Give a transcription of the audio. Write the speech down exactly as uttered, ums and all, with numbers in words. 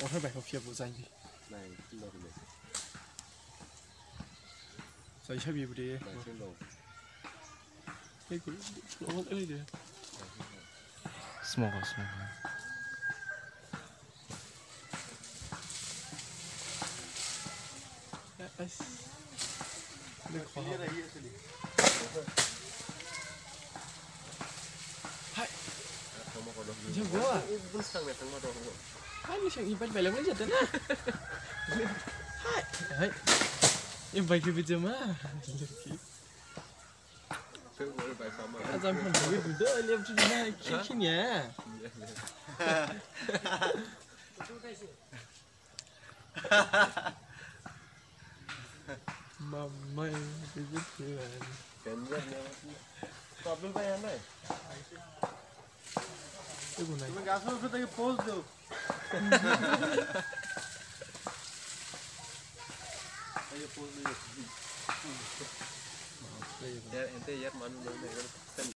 Order bai kho phiya bo jai bi. Nai, nai, nai. Jai sabi bo de. Nai, sing dong. Hey, kul, kul, kul, kul. Smoke, smoke. Hai. Jabo. Ani sang ibat balik mana jatuh na? Hai. Hai. Ibat ke bijama. Azam phan bagi budo liap tu na kikin ya. Mamai bibit tuan. Ganjar nyawa. Abdul bhai, hai. Ego nai. Gas pose do. Yar, ente yar manu nang nang kan